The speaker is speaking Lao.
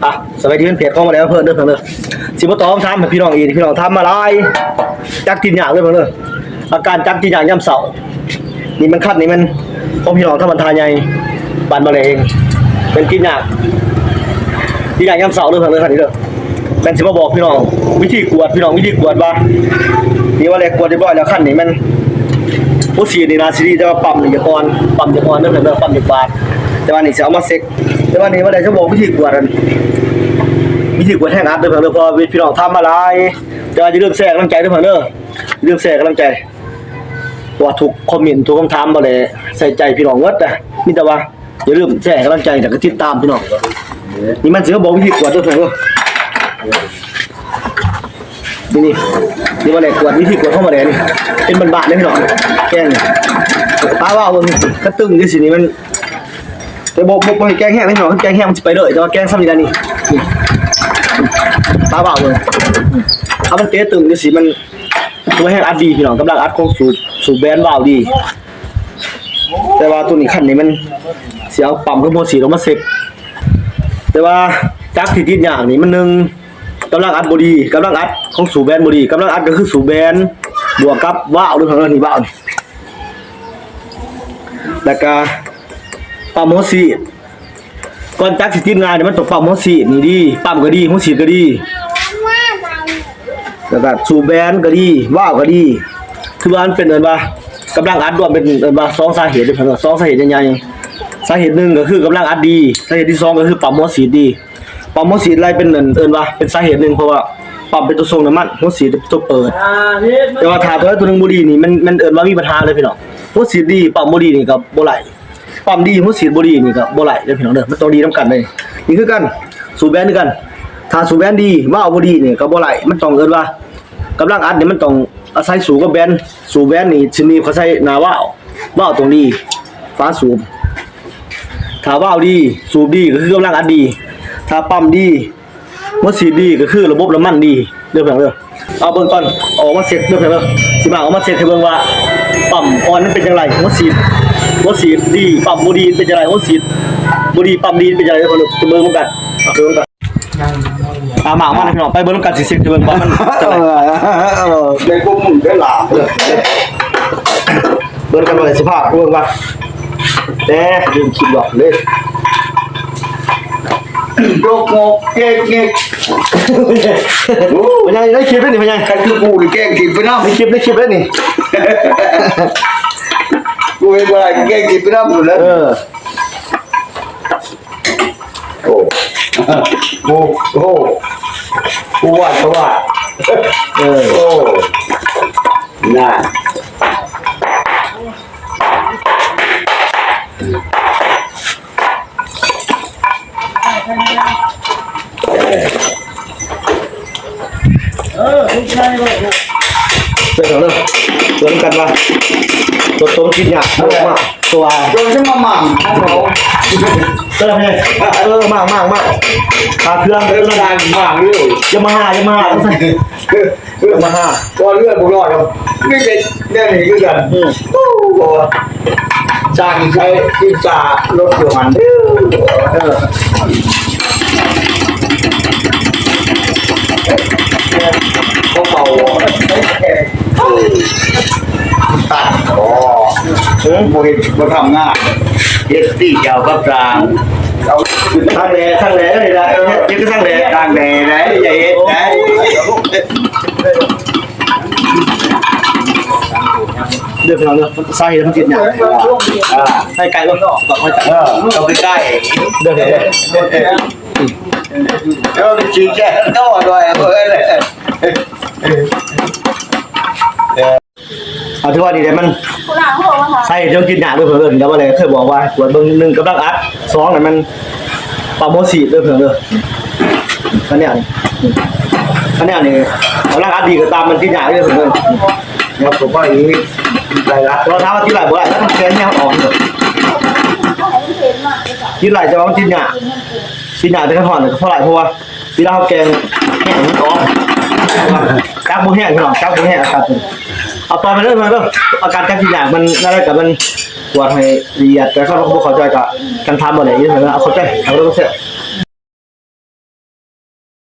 ອ່ະ ສະບາຍດີແຟນເພຈຂອງມາແລ້ວເພິ່ນເດີ ເພິ່ນເດີ ຊິບໍ່ຕອບຄຳຖາມໃຫ້ພີ່ນ້ອງອີກ ພີ່ນ້ອງຖາມມາຫຼາຍ ຈັກຕິດຍາກເດີເພິ່ນເດີ ອາການຈັກຕິດຍາກຍາມເຊົ້າ ນີ້ມັນຄັນ ນີ້ມັນ ຂອງພີ່ນ້ອງທາງບ້ານທ່າໃຫຍ່ ບ້ານມາແລ້ວເອງ ເປັນຕິດຍາກ ຕິດຍາກຍາມເຊົ້າເດີ ເພິ່ນເດີ ຄັນນີ້ເດີ ແມ່ນຊິມາບອກພີ່ນ້ອງ ວິທີກວດ ພີ່ນ້ອງ ວິທີກວດວ່າ ນີ້ວ່າແລ້ວກວດຮຽບຮ້ອຍແລ້ວ ຄັນນີ້ແມ່ນ ໂອຊີດນີ້ນາຊິດີ ແຕ່ວ່າປ້ຳນີ້ຈະອ່ອນ ປ້ຳຈະອ່ອນເດີ ເພິ່ນເດີ ປ້ຳຈະບາດ ແຕ່ວ່ານີ້ຊິເອົາມາເຊັກ ແຕ່ວ່ານີ້ວ່າແລ້ວຈະບອກວິທີກວດ ອັນ ວິທີກວດແຮງອັດເດີ ເພິ່ນເດີ ເພາະວ່າພີ່ນ້ອງຖາມມາຫຼາຍ ແຕ່ວ່າຢ່າລືມແຊກຳລັງໃຈເດີ ເພິ່ນເດີ ຢ່າລືມແຊກຳລັງໃຈ ເພາະວ່າທຸກຄອມເມັນ ທຸກຄຳຖາມ ບໍ່ໄດ້ໃສ່ໃຈພີ່ນ້ອງໝົດນະ ມີແຕ່ວ່າຢ່າລືມແຊໃຫ້ກຳລັງໃຈ ແລ້ວກໍຕິດຕາມພີ່ນ້ອງ ນີ້ມັນຊິມາບອກວິທີກວດເດີ ເພິ່ນເດີ ນີ້ ນີ້ວ່າແລ້ວກວດ ວິທີກວດຂອງມາແລ້ວນີ້ ເປັນບ້ານໆເດີພີ່ນ້ອງ ແກງ ປາວາວເບິ່ງ ຄັນຕຶງຈັ່ງຊີ້ນີ້ມັນ ແຕ່ບໍ່ ບໍ່ ບໍ່ໃຫ້ແກງແຮງເດີພີ່ນ້ອງ ຄັນແກງແຮງມັນຊິໄປເລີຍ ແຕ່ວ່າແກງສ່ຳນີ້ລະນີ້ ນີ້ ປາວາວເບິ່ງ ຖ້າມັນເຕະຕຶງຈັ່ງຊີ້ມັນ ຕົວແຮງອັດດີພີ່ນ້ອງ ກຳລັງອັດຂອງສູບ ສູບແບນວາວດີ ແຕ່ວ່າຕົວນີ້ຄັນນີ້ມັນຊິເອົາປ້ຳກັບຫົວສີດອອກມາເຊັກ ແຕ່ວ່າຈັກທີ່ຕິດຍາກນີ້ມັນ ໜຶ່ງ ກຳລັງອັດບໍ່ດີ ກຳລັງອັດຂອງສູບແບນບໍ່ດີ ກຳລັງອັດກໍຄືສູບແບນບວກກັບວາວເດີພີ່ນ້ອງເດີ ນີ້ວາວນີ້ ແລ້ວກະປ້ຳຫົວສີດ ກ່ອນຈັກຊິຕິດງ່າຍນີ້ ມັນຕ້ອງປ້ຳຫົວສີດນີ້ດີ ປ້ຳກໍດີ ຫົວສີດກໍດີ ແລ້ວກໍສູບແບນກໍດີ ວາວກໍດີ ຄືວ່າມັນເປັນ ເອີ້ນວ່າກຳລັງອັດລວມ ເປັນ ເອີ້ນວ່າສອງສາເຫດເດ້ ສອງສາເຫດໃຫຍ່ໆ ສາເຫດໜຶ່ງກໍຄືກຳລັງອັດດີ ສາເຫດທີສອງກໍຄືປ້ຳຫົວສີດດີ ປ້ຳຫົວສີດໄລ່ເປັນ ເອີ້ນວ່າເປັນສາເຫດໜຶ່ງ ເພາະວ່າປ້ຳເປັນຕົວສົ່ງນ້ຳມັນ ຫົວສີດເປັນຕົວເປີດ ແຕ່ວ່າຖ້າຕົວໃດຕົວໜຶ່ງບໍ່ດີນີ້ ມັນ ມັນເອີ້ນວ່າມີບັນຫາເລີຍພີ່ນ້ອງ ຫົວສີດດີ ປ້ຳບໍ່ດີນີ້ກໍບໍ່ໄຫຼ ປ້ຳດີ ຫົວສີດບໍ່ດີນີ້ກໍບໍ່ໄຫຼເດີພີ່ນ້ອງເດີ ມັນຕ້ອງດີນຳກັນເລີຍ ນີ້ຄືກັນ ສູບແບນຄືກັນ ຖ້າສູບແບນດີ ວາວບໍ່ດີນີ້ກໍບໍ່ໄຫຼ ມັນຕ້ອງເອີ້ນວ່າ ກຳລັງອັດນີ້ມັນຕ້ອງອາໄສສູບກັບແບນ ສູບແບນນີ້ຊິໜີບເຂົ້າໃສ່ໜ້າວາວ ວາວຕ້ອງດີ ຝາສູບ ຖ້າວາວດີ ສູບດີ ກໍຄືກຳລັງອັດດີ ຖ້າປ້ຳດີ ຫົວສີດດີ ກໍຄືລະບົບນ້ຳມັນດີເດີພີ່ນ້ອງເດີ ເອົາເບິ່ງກ່ອນ ເອົາອອກມາເຊັກເດີພີ່ນ້ອງເດີ ຊິມາເອົາມາເຊັກໃຫ້ເບິ່ງວ່າປ້ຳອ່ອນມັນເປັນຈັ່ງໃດ ຫົວສີດ ຫົວສີດດີ ປ້ຳບໍ່ດີເປັນຈັ່ງໃດ ຫົວສີດບໍ່ດີ ປ້ຳດີເປັນຈັ່ງໃດ ເດີພີ່ນ້ອງເດີ ໄປເບິ່ງນຳກັນ ເອົາເບິ່ງນຳກັນ ອ່າ ມາ ມາພີ່ນ້ອງ ໄປເບິ່ງນຳກັນ ຊິເຊັກໃຫ້ເບິ່ງວ່າມັນຈັ່ງໃດ ເອີ ໄດ້ພວກມຶງໄດ້ຫຼານເດີ ເບິ່ງກັນວ່າຊິພາເບິ່ງວ່າ ແຕ່ລືມຄິດວ່າເລີຍ ໂຈກງົກເກັກເກັກ ໂອ້ ພໍ່ໃຫຍ່ໄດ້ຄລິບແລ້ວນີ້ ພໍ່ໃຫຍ່ ຄັນຄືກູນີ້ແກ້ງກິນໄປນຳ ໄດ້ຄລິບ ໄດ້ຄລິບແລ້ວນີ້ ກູເຮັດບໍ່ໄດ້ແກ້ງກິນໄປນຳພຸ້ນແຫຼະ ເອີ ໂອ້ ໂອ້ ໂອ້ ຜູ້ວ່າສະຫວາດ ເອີ ໂອ້ ນານ ເອີ ເອີ ທຸກໃນເລີຍ ເບິ່ງເດີ ເບິ່ງນຳກັນວ່າ ຕົວໂຕກິນຫຍ້າ ໂຕມາ ຕົວ ໂຕຈະມາໝັ່ງ ເອີ ແມ່ນ ເອີ ໝັ່ງ ໝັ່ງ ໝັ່ງ ຂາເຄື່ອງ ເອີ ໝັ່ງເລີຍ ຢາມາຫາ ຢາມາຫາ ຢາມາຫາ ບໍ່ເລືອດບໍ່ລອດ ມີແຕ່ແນວນີ້ຄືກັນ ອືມ ໂອ້ ຊ່າງໃຊ້ສິນສາລົດຢູ່ຫັ້ນເດີ ເອີ ເຂົາເປົ່າ ຕັດ ອໍ ບໍ່ເຮັດ ບໍ່ທຳງານ ເຮັດຕີເຈົ້າກັບຊ່າງ ທາງແດ່ ທາງແດ່ ເອີ ນີ້ລະ ເຮັດ ເຮັດທາງແດ່ ທາງແດ່ໄດ໋ ຢ່າເຮັດໄດ໋. ເດີພີ່ນ້ອງເດີ ສາເຫດມັນຕິດຫຍັງ ອ່າ ໃກ້ໆ ເບິ່ງ ເອີ ເຂົ້າໃກ້ໆ ເດີ ເດີ ເດີ ຊິແຈ້ງຕໍ່ດ້ວຍ ເອີ ອ່າ ຖືວ່ານີ້ແຫຼະ ມັນ ຜູ້ຫຼັງໂທມາ ສາເຫດທີ່ມັນຕິດຫຍັງເດີເພິ່ນ ແລ້ວວ່າແລ້ວເຄີຍບອກວ່າ ກວດເບິ່ງ ໜຶ່ງ ກຳລັງອັດ ສອງ ນັ້ນມັນ ປາໂມຊີດເດີເພິ່ນເດີ ຄັນແນວນີ້ ຄັນແນວນີ້ ກຳລັງອັດດີກໍຕາມ ມັນຕິດຍາກເດີເພິ່ນເດີ ແນວຕົວໄມ້ນີ້ໄດ້ລະ ແຕ່ວ່າຖາມວ່າຕິດໄດ້ບໍ່ໄດ້ ມັນແຂນຍາວອອກເດີ ຕິດໄດ້ ແຕ່ວ່າມັນຕິດຍາກ ຕິດຍາກແຕ່ຄັນຮ້ອນກໍພໍໄດ້ ເພາະວ່າ ເວລາເຮົາແກງແຫ້ງມັນອອກ ຈັບບໍ່ແຫ້ງພີ່ນ້ອງ ຈັບບໍ່ແຫ້ງອາກາດ ເອົາຕໍ່ໄປເດີ ເດີ ອາກາດຈັບຊິຍາກ ມັນແນວໃດກໍມັນກວດໃຫ້ລະອຽດ ແຕ່ຄັນເຮົາບໍ່ເຂົ້າໃຈກໍຈັ່ງຖາມບໍ່ໄດ້ເດີ ເອົາເຂົ້າໃຈ ເອົາເດີ ບໍ່ແຊບ